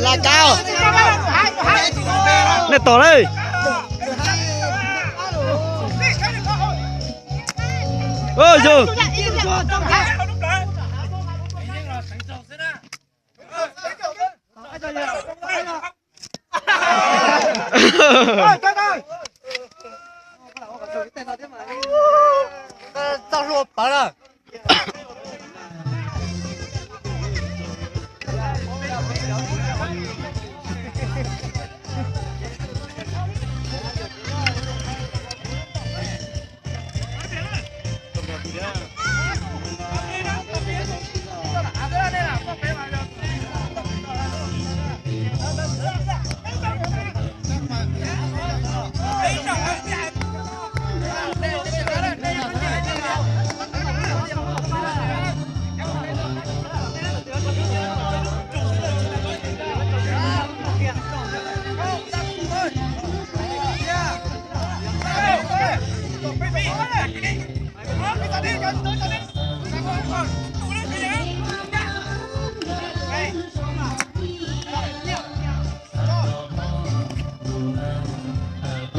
Laj kab, nej tos lawm. Yog. Txoj hlua pawv lawm.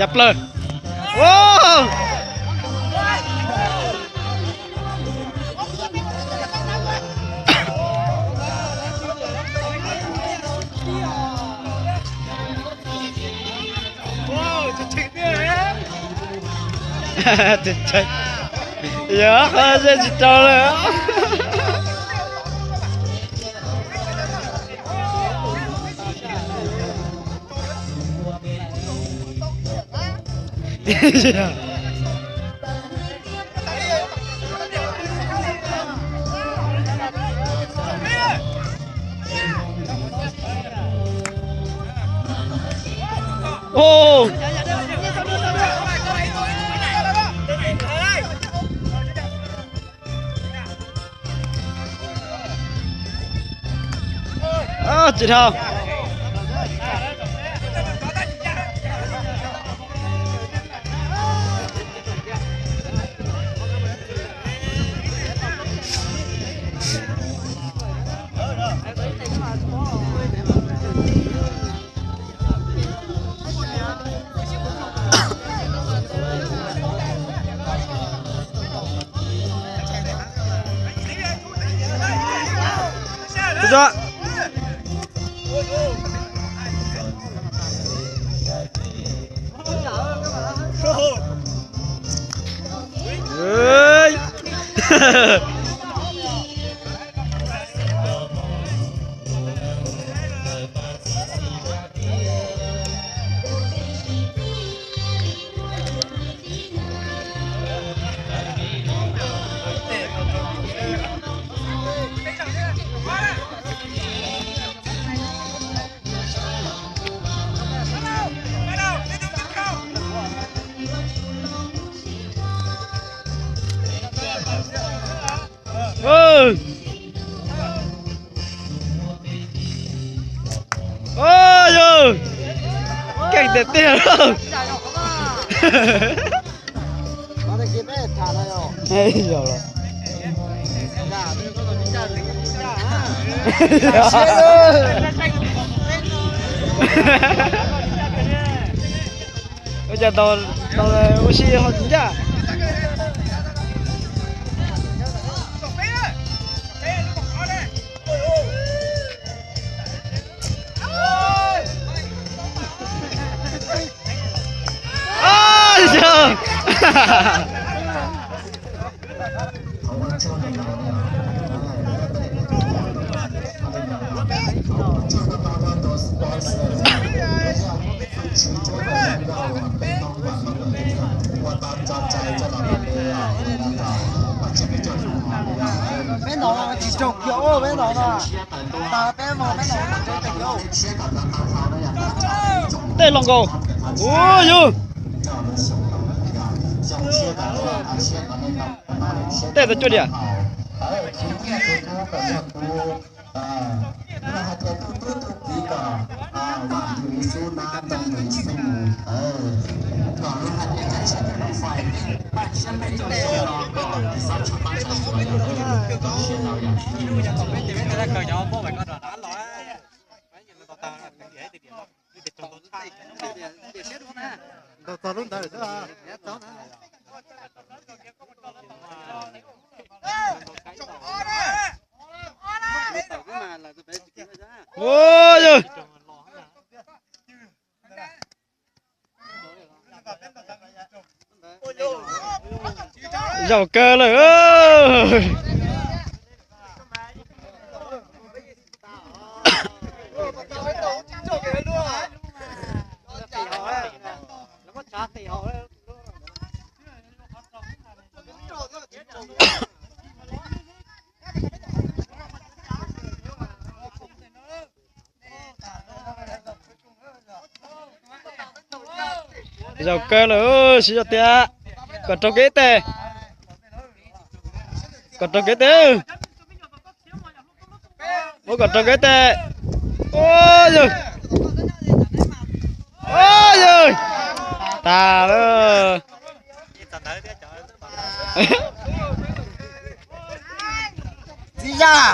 Ya plaws. Yog qhov tsis tau lawm. Tsis dhau. Yog, keej tiag tiag. Ua cas tau, tau ua si ho tsis ncaj. Peb no tsis raug kiag, peb no na. Tag peb no peb no. Tej los nkaus. Ua yug. Tej tau cuaj diam. Zaum kawg lawm. Zaum kawg lawm, siv zog tiag. Kom raug kev tes. Kom raug kev tes. Muab kom raug kev tes. Yawg, yawg, tas lawm. Txiv Zaj,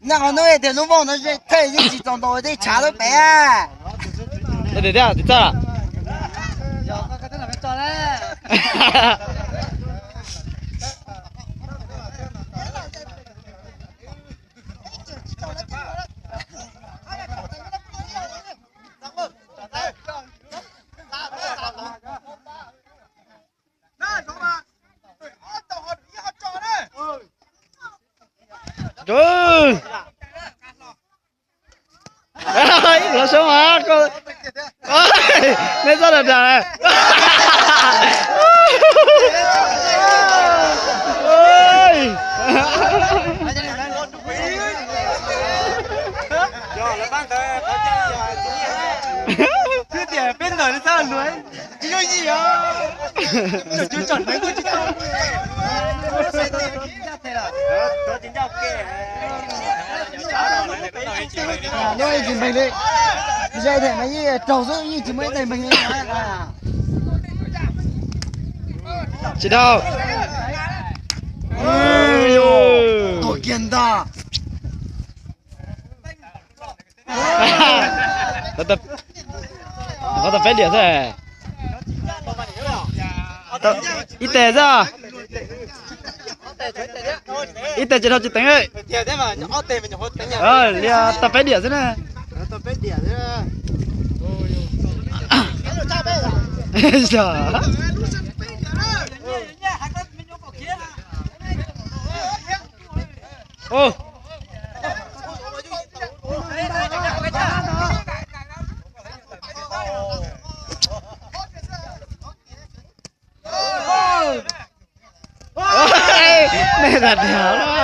nej qhov hnub tias lub voj no thej yeej tsis txaus ntaus tej tshav lub pem. Txiv Zaj, Los Xyoob mas, nej txhob dag dag. Twb tias peb ntawm li txhob luag, tsis yooj yim os. Tsom cuv tsom hneev kuj tsis tau. Lub ib tsis npeeg li, ze them mas yeej raug xwb, yeej tsis muaj ib teg npeeg li. Tsis dhau. Tuag kiag ntag. Qhov tau peb diam xwb. Ib teg xwb. Ib teg tsis dhau tsis teev. Li tau peb diam xwb na. Nej tas diam na.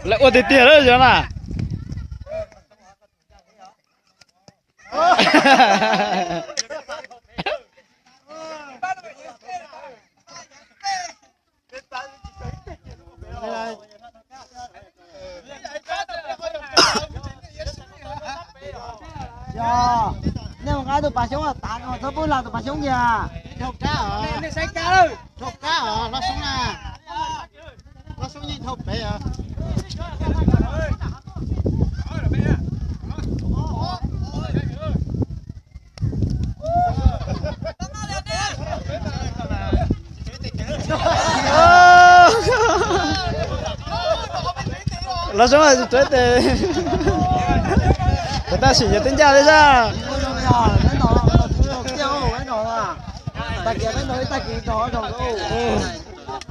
Lawv ua tiag tiag lawm yog na. Nej mus nqa tus pas xyoob tas no txhob pub lag tus pas xyoob kiag. Dhau kab os, dhau kab os, hlob xyoob na. Hlob xyoob yeej dhau pem os. Hlob xyoob tsis tau tes, tab sis yog twb ncaj thiab sas.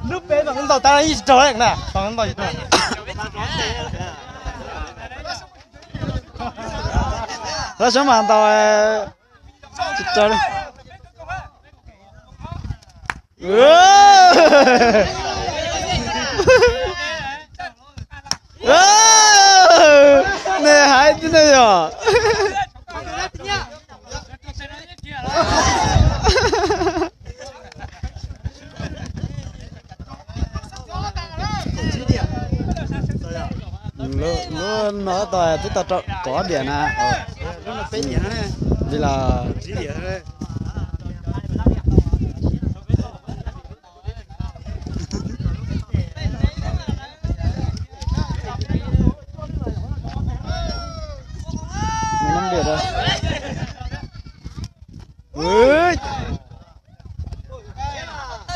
Lub peb mas ntaus tas yeej tsis raug na, ntaus tsis raug. Hlob xyoob mas ntaus tsis raug li. Nej hais tias nej yog. Lub no tau twb tau rau kaum diam na. Li los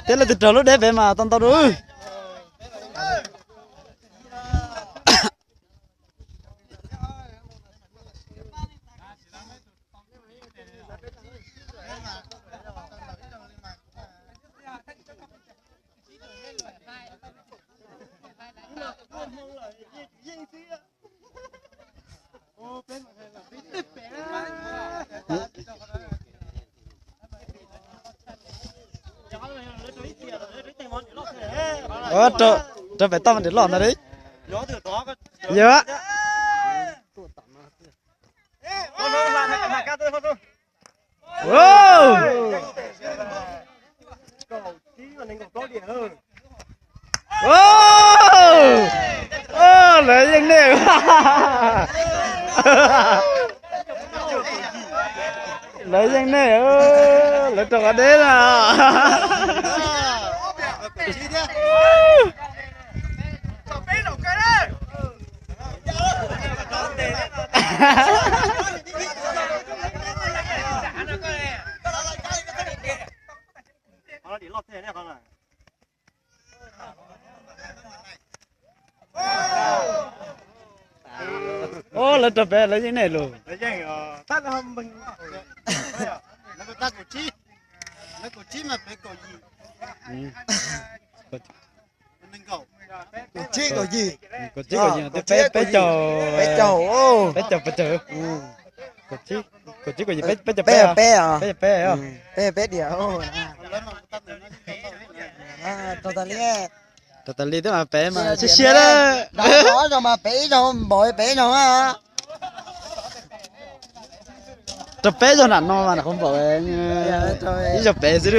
Thiab leej twg raug lub deb pem mas tau ntau dua. Rau pem toj mas nws loj ntag li. Yog. Lawv yeej nej. Lawv yeej nej, lawv raug qhov deb na. Ub, lawv raug pem lawv yeej nej lus. Kaum tsib kaum yim, peb caug, peb caug, peb caug, peb caug, kaum tsib kaum yim, peb caug peb, peb caug peb, peb caug peb diam. Raug tas li, raug tas li twb mas pem mas siab siab lawm. Ob zaug mas pem ib zaug, npaum pem ib zaug. Raug peb zaug nram no mas nws qhuav npaum ib zaug pem xwb lawm.